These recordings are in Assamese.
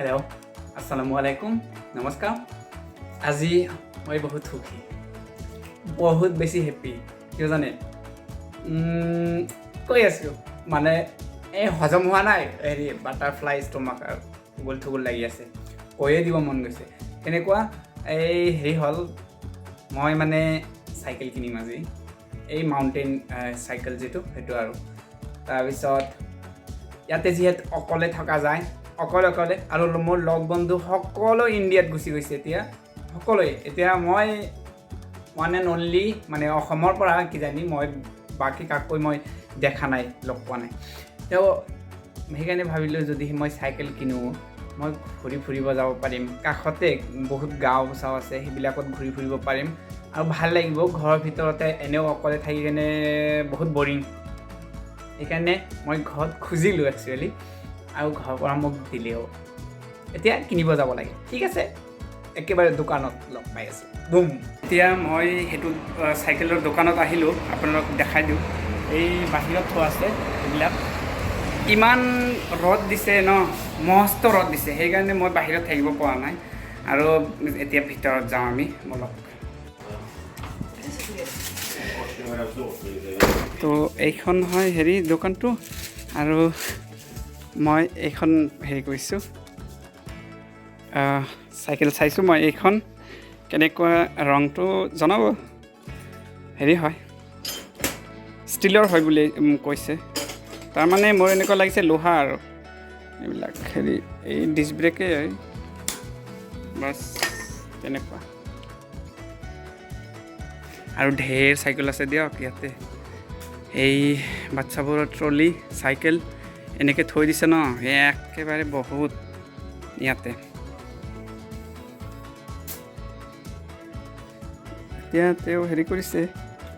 হেল্ল', আসসালামু আলাইকুম, নমস্কাৰ। আজি মই বহুত সুখী, বহুত বেছি হেপ্পী। কিয় জানে? কৈ আছোঁ মানে এই হজম হোৱা নাই, হেৰি বাটাৰফ্লাই ষ্টমাক আৰু থুগুল থুগুল লাগি আছে, কৈয়ে দিব মন গৈছে। কেনেকুৱা এই হেৰি হ'ল, মই মানে চাইকেল কিনিম আজি, এই মাউণ্টেইন চাইকেল যিটো সেইটো। আৰু তাৰপিছত ইয়াতে যিহেতু অকলে থকা যায়, অকলে অকলে, আৰু মোৰ লগ বন্ধু সকলো ইণ্ডিয়াত গুচি গৈছে এতিয়া সকলোৱে। এতিয়া মই ওৱান এণ্ড অনলি মানে অসমৰ পৰা কিজানি মই, বাকী কাকো মই দেখা নাই, লগ পোৱা নাই। তেওঁ সেইকাৰণে ভাবিলোঁ, যদি মই চাইকেল কিনো, মই ঘূৰি ফুৰিব যাব পাৰিম। কাষতে বহুত গাঁও চাও আছে, সেইবিলাকত ঘূৰি ফুৰিব পাৰিম আৰু ভাল লাগিব। ঘৰৰ ভিতৰতে এনেও অকলে থাকি কেনে বহুত বৰিং। সেইকাৰণে মই ঘৰত খুজিলোঁ একচুৱেলি, আৰু ঘৰৰ পৰা মোক দিলেও। এতিয়া কিনিব যাব লাগে। ঠিক আছে, একেবাৰে দোকানত লগ পাই আছোঁ। বুম। এতিয়া মই সেইটো চাইকেলৰ দোকানত আহিলোঁ, আপোনালোকক দেখাই দিওঁ। এই বাহিৰত থোৱা আছে এইবিলাক। ইমান ৰ'দ দিছে ন, মস্ত ৰ'দ দিছে, সেইকাৰণে মই বাহিৰত থাকিব পৰা নাই। আৰু এতিয়া ভিতৰত যাওঁ আমি, বলক। তো এইখন হয় হেৰি দোকানটো, আৰু মই এইখন হেৰি কৰিছোঁ, চাইকেল চাইছোঁ মই। এইখন কেনেকুৱা ৰংটো জনাব। হেৰি হয়, ষ্টীলৰ হয় বুলি কৈছে। তাৰমানে মোৰ এনেকুৱা লাগিছে লোহা। আৰু এইবিলাক হেৰি এই ডিছ ব্ৰেকেই হয়, বাছ তেনেকুৱা। আৰু ঢেৰ চাইকেল আছে দিয়ক ইয়াতে। এই বাচ্ছাবোৰৰ ট্ৰলি চাইকেল এনেকৈ থৈ দিছে ন, একেবাৰে বহুত ইয়াতে। এতিয়া তেওঁ হেৰি কৰিছে,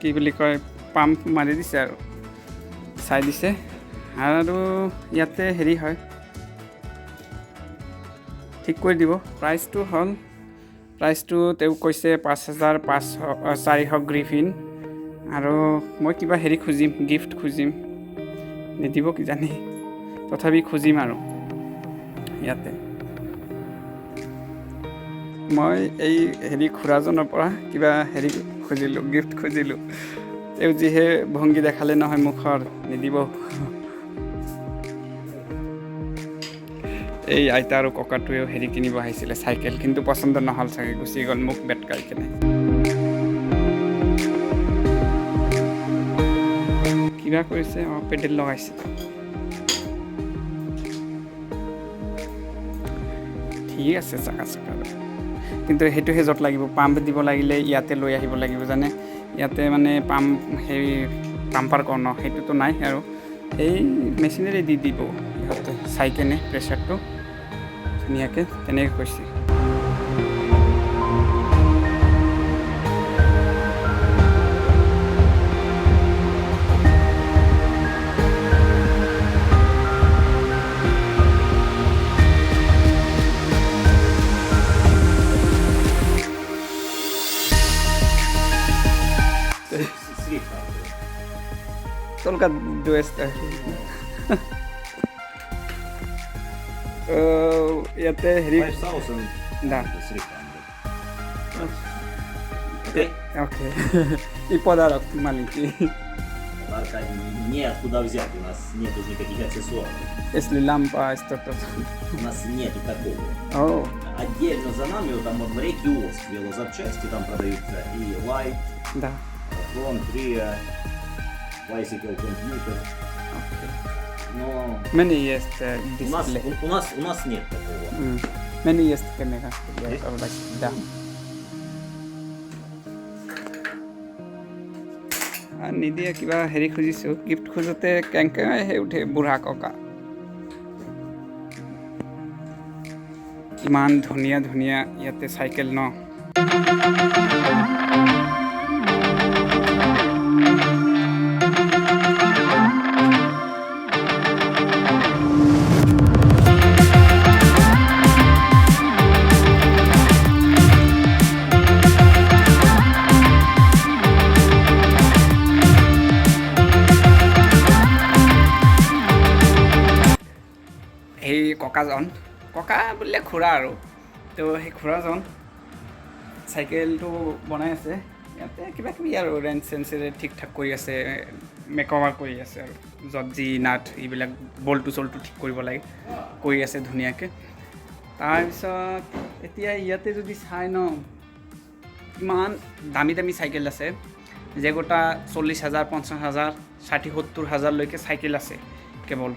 কি বুলি কয়, পাম্প মাৰি দিছে আৰু চাই দিছে। আৰু ইয়াতে হেৰি হয়, ঠিক কৰি দিব। প্ৰাইচটো হ'ল, প্ৰাইচটো তেওঁ কৈছে 5500, 400 গ্ৰিফিন। আৰু মই কিবা হেৰি খুজিম, গিফ্ট খুজিম, নিদিব কিজানি, তথাপি খুজিম। আৰু ইয়াতে মই এই হেৰি খুৰাজনৰ পৰা কিবা হেৰি খুজিলোঁ, গিফ্ট খুজিলোঁ। তেওঁ যিহে ভংগী দেখালে নহয় মুখৰ, নিদিব। এই আইতা আৰু ককাটোৱেও হেৰি কিনিব আহিছিলে চাইকেল, কিন্তু পচন্দ নহ'ল চাগে, গুচি গ'ল মোক বেটকাই কেনে। কিবা কৰিছে, অঁ, পেডেল লগাইছে। ঠিক আছে, চাকা চাকা, কিন্তু সেইটোহে য'ত লাগিব। পাম্প দিব লাগিলে ইয়াতে লৈ আহিব লাগিব জানে। ইয়াতে মানে পাম্প, সেই পাম্পাৰ কওঁ ন, সেইটোতো নাই। আৰু এই মেচিনেৰে দি দিব ইহঁতে চাই কেনে প্ৰেছাৰটো ধুনীয়াকৈ, তেনেকৈ কৈছে। Только 200. ইয়াতে হেৰি 5000. Да. 300. Окей? Окей. И подарок маленький. Подарка неоткуда взять, у нас нету никаких аксессуаров. Если лампа, что-то. У нас нету такого. О, Отдельно за нами, вот там во дворе киоск велозапчасти, там продаются и Light, Front, Rear, Bicycle, компьютер. Окей. Но Many есть у нас, дисплей. у нас нет такого. Many есть камера. Есть? Да. নিদিয়ে। কিবা হেৰি খুজিছোঁ, গিফ্ট খোজোতে কেংকেঙাইহে উঠে বুঢ়া ককা। ইমান ধুনীয়া ধুনীয়া ইয়াতে চাইকেল ন। সেই ককাজন ককা বুলিলে খুৰা আৰু, তো সেই খুৰাজন চাইকেলটো বনাই আছে। ইয়াতে কিবা কিবি আৰু ৰেঞ্চ চেঞ্চেৰে ঠিক ঠাক কৰি আছে, মেকঅভাৰ কৰি আছে আৰু য'ত যি নাট এইবিলাক বল্টু চল্টু ঠিক কৰিব লাগে কৰি আছে ধুনীয়াকৈ। তাৰপিছত এতিয়া ইয়াতে যদি চাই ন, ইমান দামী দামী চাইকেল আছে, যে গোটা 40,000, 50,000, 60, 70 হাজাৰলৈকে চাইকেল আছে কেৱল।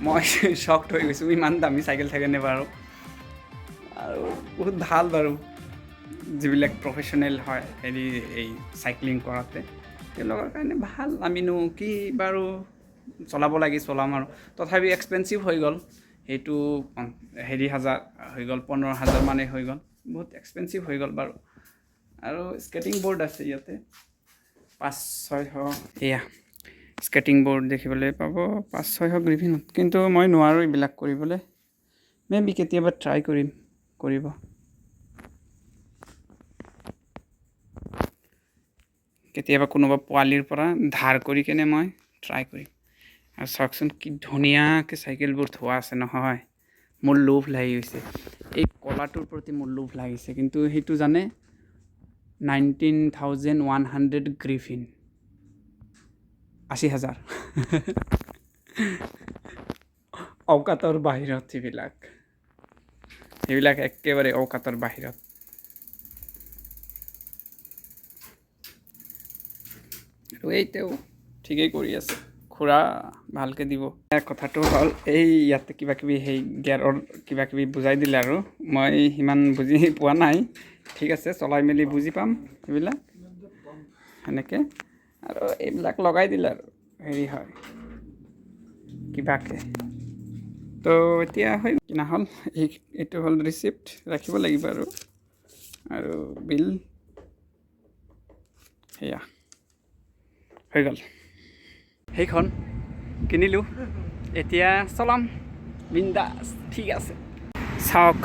মই শ্বকড হৈ গৈছোঁ, ইমান দামী চাইকেল থাকেনে বাৰু। আৰু বহুত ভাল বাৰু, যিবিলাক প্ৰফেশ্যনেল হয় হেৰি এই চাইক্লিং কৰাতে তেওঁলোকৰ কাৰণে ভাল। আমিনো কি বাৰু চলাব লাগি চলাম আৰু, তথাপি এক্সপেঞ্চিভ হৈ গ'ল সেইটো, হেৰি হাজাৰ হৈ গ'ল, 15,000 মানেই হৈ গ'ল, বহুত এক্সপেঞ্চিভ হৈ গ'ল বাৰু। আৰু স্কেটিং বৰ্ড আছে ইয়াতে 500-600, এয়া স্কেটিং বৰ্ড দেখিবলৈ পাব 500-600 গ্ৰিভিনত। কিন্তু মই নোৱাৰোঁ এইবিলাক কৰিবলৈ, মে বি কেতিয়াবা ট্ৰাই কৰিম কৰিব। কেতিয়াবা কোনোবা পোৱালিৰ পৰা ধাৰ কৰি কেনে মই ট্ৰাই কৰিম। আৰু চাওকচোন কি ধুনীয়াকৈ চাইকেলবোৰ থোৱা আছে নহয়, মোৰ লোভ লাগি গৈছে এই কলাটোৰ প্ৰতি, মোৰ লোভ লাগিছে। কিন্তু সেইটো জানে 19,100 গ্ৰিফিন, 80,000, অকাতৰ বাহিৰত সেইবিলাক, সেইবিলাক একেবাৰে অকাতৰ বাহিৰত। আৰু এই তেওঁ ঠিকেই কৰি আছে, খুৰা ভালকৈ দিব। কথাটো হ'ল এই ইয়াতে কিবা কিবি সেই গিয়াৰৰ কিবা কিবি বুজাই দিলে আৰু মই সিমান বুজি পোৱা নাই। ঠিক আছে, চলাই মেলি বুজি পাম সেইবিলাক সেনেকৈ। আৰু এইবিলাক লগাই দিলে আৰু হেৰি হয় কিবাকৈ। তো এতিয়া হৈ কিনা হ'ল, এইটো হ'ল ৰিচিপ্ট ৰাখিব লাগিব আৰু, আৰু বিল সেয়া হৈ গ'ল। সেইখন কিনিলোঁ, এতিয়া চলাম বিন্দাছ। ঠিক আছে, চাওক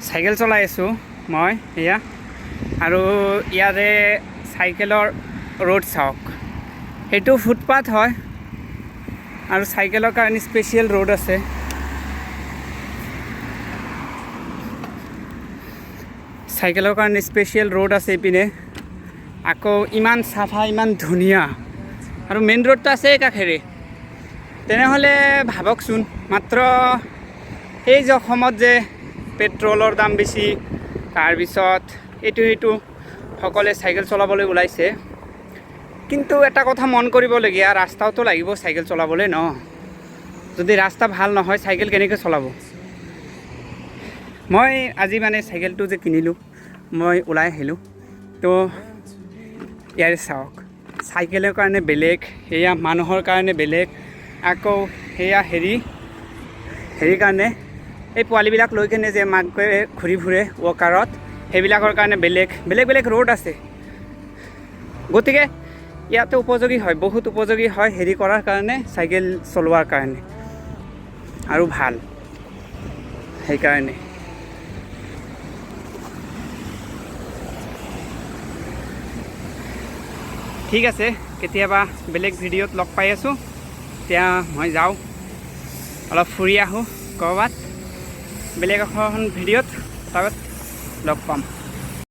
চাইকেল চলাই আছোঁ মই এয়া। আৰু ইয়াৰে চাইকেলৰ ৰোড চাওক, সেইটো ফুটপাথ হয় আৰু চাইকেলৰ কাৰণে স্পেচিয়েল ৰোড আছে। চাইকেলৰ কাৰণে স্পেচিয়েল ৰোড আছে এইপিনে। আকৌ ইমান চাফা, ইমান ধুনীয়া, আৰু মেইন ৰোডটো আছে কাষেৰে। তেনেহ'লে ভাবকচোন, মাত্ৰ এই যে অসমত যে পেট্ৰলৰ দাম বেছি, তাৰপিছত এইটো সেইটো সকলোৱে চাইকেল চলাবলৈ ওলাইছে। কিন্তু এটা কথা মন কৰিবলগীয়া, ৰাস্তাওতো লাগিব চাইকেল চলাবলৈ ন। যদি ৰাস্তা ভাল নহয় চাইকেল কেনেকৈ চলাব। মই আজি মানে চাইকেলটো যে কিনিলোঁ, মই ওলাই আহিলোঁ, তো ইয়াৰে চাওক চাইকেলৰ কাৰণে বেলেগ, সেয়া মানুহৰ কাৰণে বেলেগ, আকৌ সেয়া হেৰিৰ কাৰণে এই পোৱালিবিলাক লৈ কেনে যে মাকে ঘূৰি ফুৰে ৱাকাৰত, সেইবিলাকৰ কাৰণে বেলেগ বেলেগ বেলেগ ৰোড আছে। গতিকে ইয়াতে উপযোগী হয়, বহুত উপযোগী হয় হেৰি কৰাৰ কাৰণে, চাইকেল চলোৱাৰ কাৰণে আৰু ভাল সেইকাৰণে। ঠিক আছে, কেতিয়াবা বেলেগ ভিডিঅ'ত লগ পাই আছোঁ। এতিয়া মই যাওঁ, অলপ ফুৰি আহোঁ ক'ৰবাত, বেলেগ এখন ভিডিঅ'ত তাৰপিছত লগ পাম।